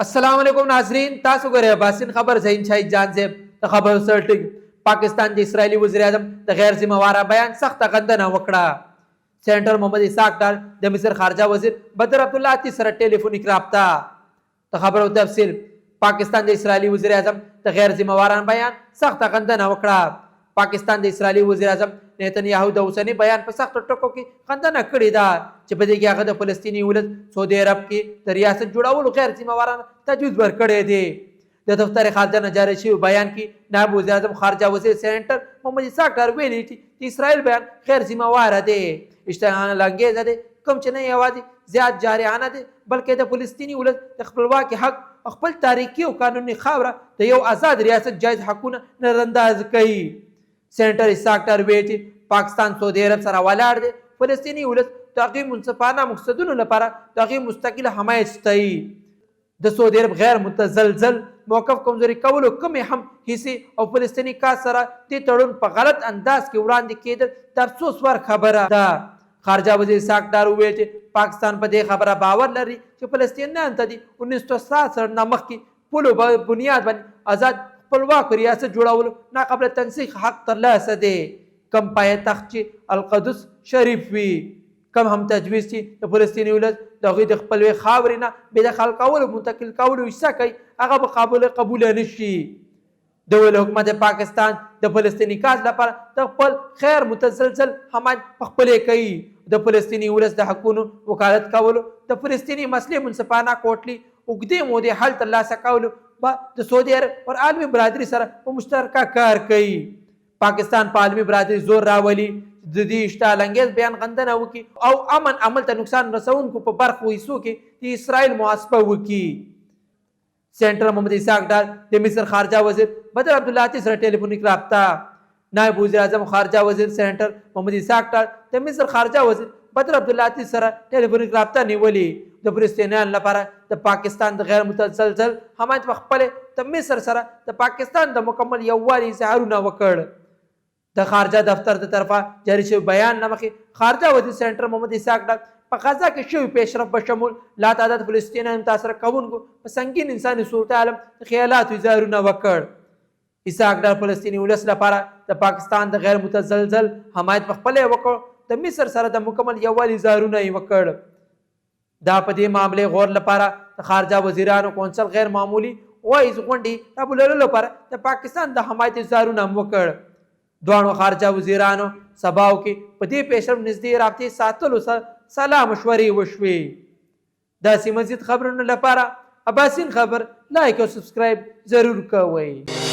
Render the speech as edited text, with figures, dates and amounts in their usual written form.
السلام علیکم ناظرین، تاسو ګورئ اباسین خبر. زین شاهد جان زیب د خبرو سره. ټیک پاکستان د اسرایلی وزیراعظم د غیر ذمہ واره بیان سخته غندنه وکړه. سینیټر محمد اسحاق ډار د مصر خارجه وزیر بدر عبدالله سره ټلیفونیک رابطه. د خبرو تفصیل. پاکستان د اسرایلی وزیراعظم د غیر ذمہ واران بیان سخته غندنه وکړه. پاکستان د اسرایلی وزیراعظم نتنیاهو د اوسني بیان په سختو ټکو کې غندنه کړې ده، چې په دې کې هغه د فلسطیني ولس سعودي عرب کې د ریاست جوړولو غیر ذمہ وارانه تجویز ورکړی دی. د دفتر خارجه نه جاري شوي بیان کې نائب وزیراعظم خارجه وزیر سینیټر محمد اسحاق ډار ویلي چې د اسرائیل بیان غیر ذمہ واره دی، اشتعال انګیزه دی، کوم چې نه یوازې زیات جارحانه دی، بلکې د فلسطیني ولس د خپلواکي حق او خپل تاریخي او قانوني خاوره د یو آزاد ریاست جایز حقونه نظرانداز کوي. سینیټر اسحاق ډار ویلي چې پاکستان سعودي عرب سره ولاړ دی، فلسطیني ولس د هغوی منصفانه مقصدونو لپاره د هغوی مستقل حمایت ستایي. د سعودي عرب غیر متزلزل موقف کمزوري کولو کومې هم هڅې او فلسطیني cause سره دې تړون په غلط انداز کې وړاندې کېدل د افسوس وړ خبره ده. خارجه وزیر اسحاق ډار وویل چې پاکستان په دې خبره باور لري چې فلسطینیانو ته د 1967 نه مخکې پولو بنیاد باندې آزاد خپلواک ریاست جوړولو ناقابل تنسیخ حق ترلاسه دی، کوم پایتخت چې القدس شریف وي. کوم هم تجویز چې د فلسطیني ولس د هغوی د خپلوې خاورې نه بې دخل کولو، منتقل کولو حصه کوي، هغه به قابل قبول نه شي. د ویل حکومت پاکستان د فلسطیني cause لپاره د خپل غیر متزلزل حمایت په خپلې کوي، د فلسطیني ولس د حقونو وکالت کولو، د فلسطیني مسلې منصفانه، کوټلي، اوږدې مودې حل ترلاسه کولو به د سعودي عرب او عالمي برادري سره په مشترکه کار کوي. پاکستان په عالمي برادري زور راولي د دې اشتعال انګیز بیان غندنه وکړي او امن عمل ته نقصان رسونکو په برخو حصو کې د اسرائیل محاسبه وکړي. سینیټر محمد اسحاق ډار د مصر خارجه وزیر بدر عبدالعاطي سره ټلیفونیک رابطه. نائب وزیر اعظم خارجه وزیر سینیټر محمد اسحاق ډار د مصر خارجه وزیر بدر عبدالعاطي سره ټلیفونیک رابطه نیولې، د فلسطینیانو لپاره د پاکستان د غیر متزلزل حمایت په خپلې د مصر سره د پاکستان د مکمل یووالي اظهارونه وکړ. د خارجه دفتر د طرفه جاري شوی بیان له مخې، خارجه وزیر سینیټر محمد اسحاق ډار په غزه کې شوی پیشرفت په شمول لا تعداد فلسطینیانو متاثر کوونکو په سنګین انساني صورتحال د خیالاتو اظهارونه وکړ. اسحاق ډار فلسطیني ولس لپاره د پاکستان د غیر متزلزل حمایت په خپله وکړ، د مصر سره د مکمل یووالي اظهارونه یې وکړ. دا په دې معاملې غور لپاره د خارجه وزیرانو کونسل غیر معمولي وایز غونډې رابللو لپاره د پاکستان د حمایت اظهارونه هم وکړ. دواړو خارجه وزیرانو سباو کې په دې پیشرفت نږدې رابطې ساتلو سره سلا مشورې وشوې. داسې مزید خبرونو لپاره اباسین خبر لایک او سبسکرایب ضرور کوئ.